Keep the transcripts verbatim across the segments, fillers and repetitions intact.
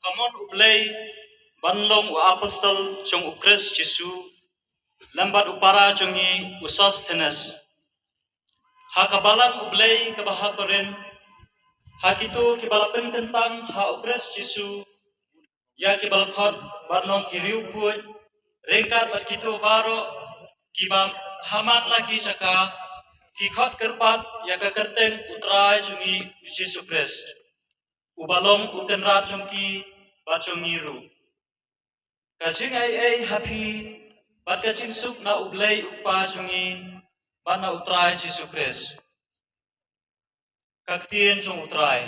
Ka mon U Blei ban long u apostol jong U Khrist Jisu lem bad u para jong ngi u Sosthenes. Ha ka balang U Blei kaba ha Korinth, ha kito kiba la pynkyntang ha U Khrist Jisu, ïa kiba la khot ban long ki riewkhuid, ryngkat bad kito baroh kiba ha man la ki jaka ki khot kyrpad ïa ka kyrteng U Trai jong ngi U Jisu Khrist, uba long U Kynrad jong ki bad jong ngi ruh. Ka jingaiei ha phi bad ka jingsuk na U Blei U Kpa jong ngi bad na U Trai Jisu Khrist. Ka ktien jong U Trai.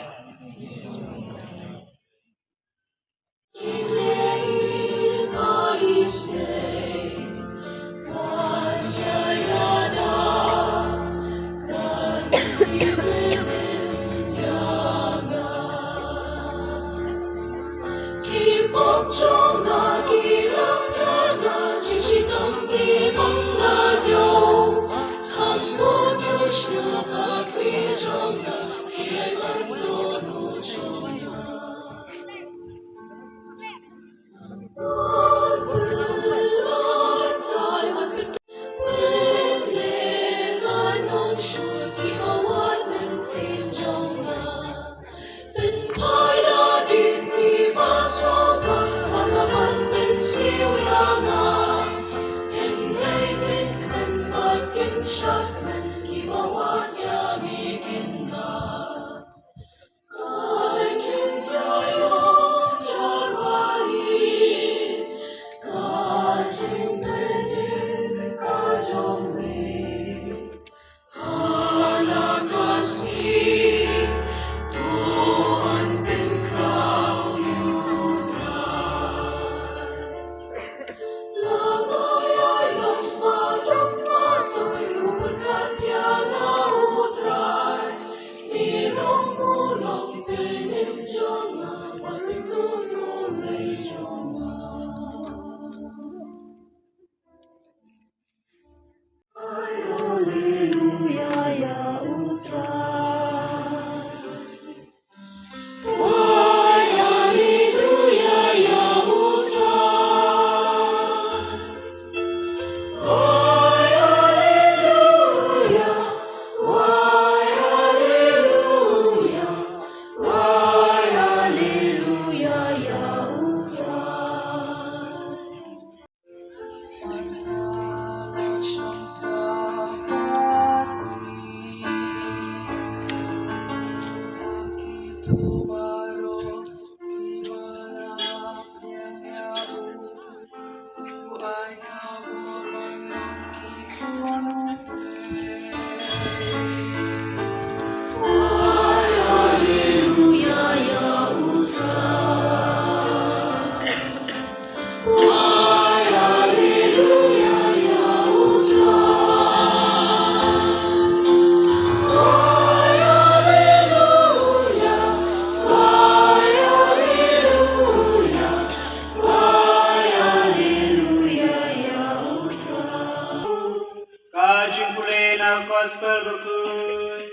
Jingpule na Gospel bakui.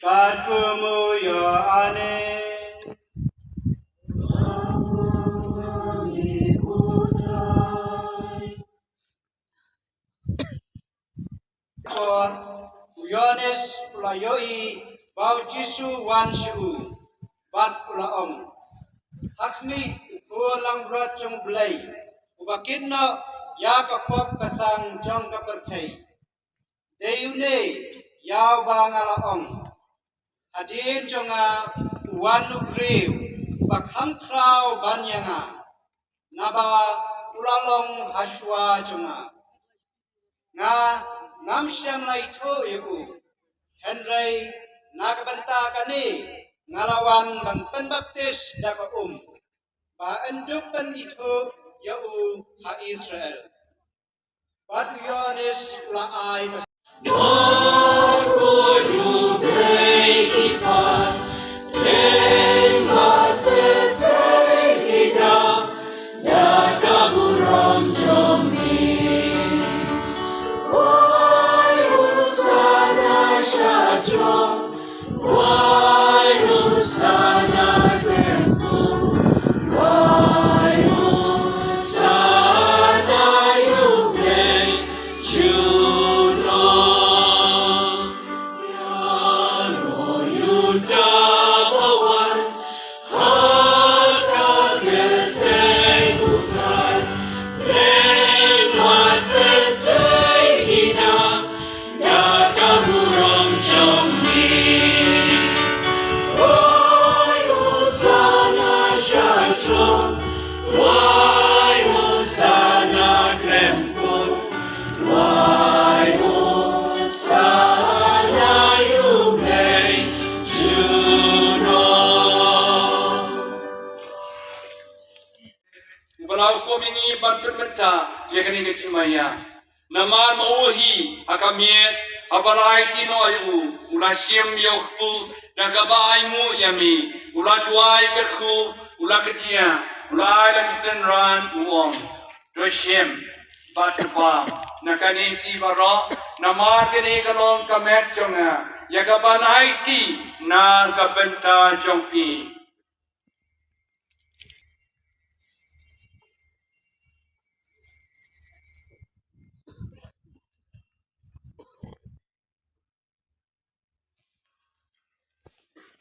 Kat kumu yo ane. Ko u Ïoannis u la ïohi ba u Jisu u wan sha u, bad u la ong, ha khmih, u Khun langbrot jong U Blei, uba kit noh ïa ka pop ka sang jong ka pyrthei. Dei une ïa uba nga la ong, hadien jong nga u wan u briew uba kham khraw ban ïa nga, naba u la long hashwa jong nga. Nga ngam shym la ithuh ïa u, hynrei na ka bynta kane nga la wan ban pynbaptis da ka um, ba yn dup pynithuh ïa u ha Israel. Bad u Ïoannis u la ai ba Uba la hukum ïa ngi ban pynbynta ïa kane ka jingmaïa. Namar ma u hi ha ka miet, haba la aiti noh ïa u, u la shim ïa u kpu da kaba ainguh ïa me, u la duwai kyrkhu, u la kdiah, u la ai la ki synran, u ong, to shim bad to bam na kane phi baroh, namar kane ka long ka met jong nga, ïa kaban aiti na ka bynta jong phi.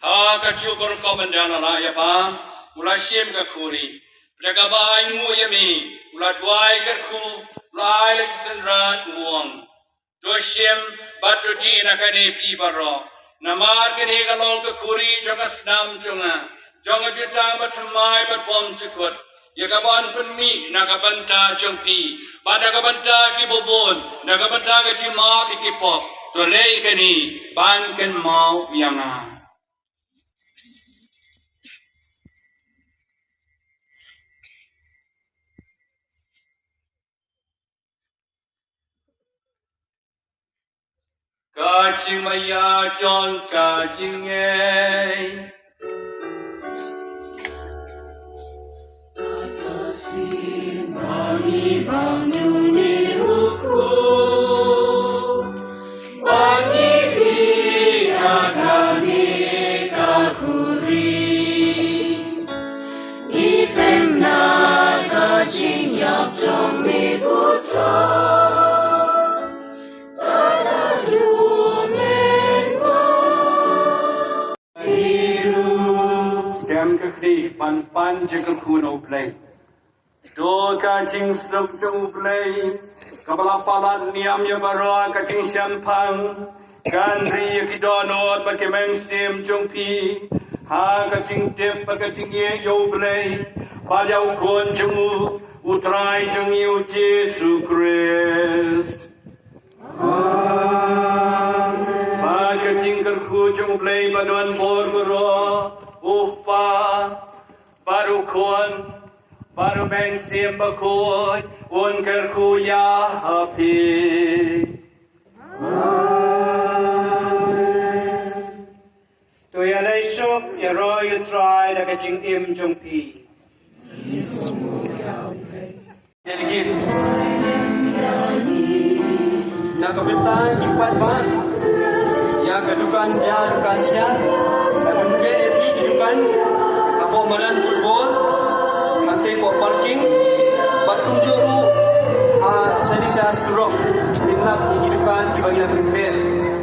Ha kajuh ka rukom ynda la lah ïa bam, u la shim ka khuri. Da kaba ainguh ïa me, u la duwai kyrkhu, u la ai la ki synran, u ong, to shim bad to dih na kane phi baroh. Namar kane ka long ka khuri jong ka snam jong nga, jong ka jutang bathymmai bad bymjukut, ïa kaban pynmih na ka bynta jong phi bad na ka bynta ki babun, na ka bynta ka jingmap ïa ki pop. To leh kane ban kynmaw ïa nga. Ka jingmaïa jong ka jingngeit. Bang i bang duni uku, bang i di akani ka khuri. I pynna ka jingïap jong me ko Trai, ta da duh mynba. Dem ka khlieh ban pan jingkyrkhu na U Blei. To ka jingsuk jong U Blei, kaba la palat niam ïa baroh ka jingshemphang, kan ri ïa ki dohnud bad ki mynsiem jong phi ha ka jingtip bad ka jingïeit ïa U Blei bad ïa U Khun jong u, U Trai jong ngi U Jisu Khrist. Amen. Bad ka jingkyrkhu jong U Blei ba don bor baroh, U Kpa bad U Khun bad U Mynsiem Bakhuid, un kyrkhu ïa phi. Amen. To ïaleh suk ïaroh ïa U Trai da ka jingim jong phi. Delegates. Na Ka bynta ki paidbah ïa ka dukan ja dukan sha, ka dukan ïa ki dukan hapoh madan football, hangtei hapoh parking bad kumjuh ruh ha shane sha surok. Ngin lap ïa ki dukan kiba ngi la pynkhreh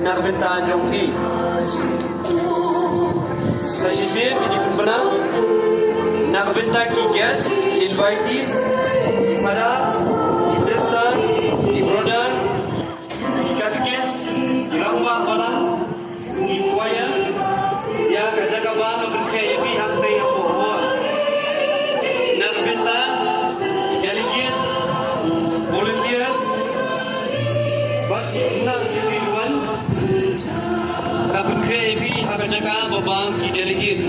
na ka bynta jong phi. Sa shisien ki jingpynbna na ka bynta ki guest, invitees, ki phada, ki sister, ki brother, ki katekis, ki rangbah balang, ki choir, ïa ka jaka ba nga pynkhreh ïa phi hangtei hapoh hall. Na ka bynta ki delegates, volunteers, bad ki khynnah ki wan. Nga pynkhreh ïa phi ha ka jaka ba bang ki delegate.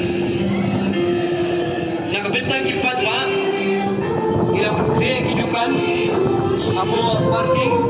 Na ka bynta ki paidbah, ngi la pynkhreh ki dukan hapoh parking.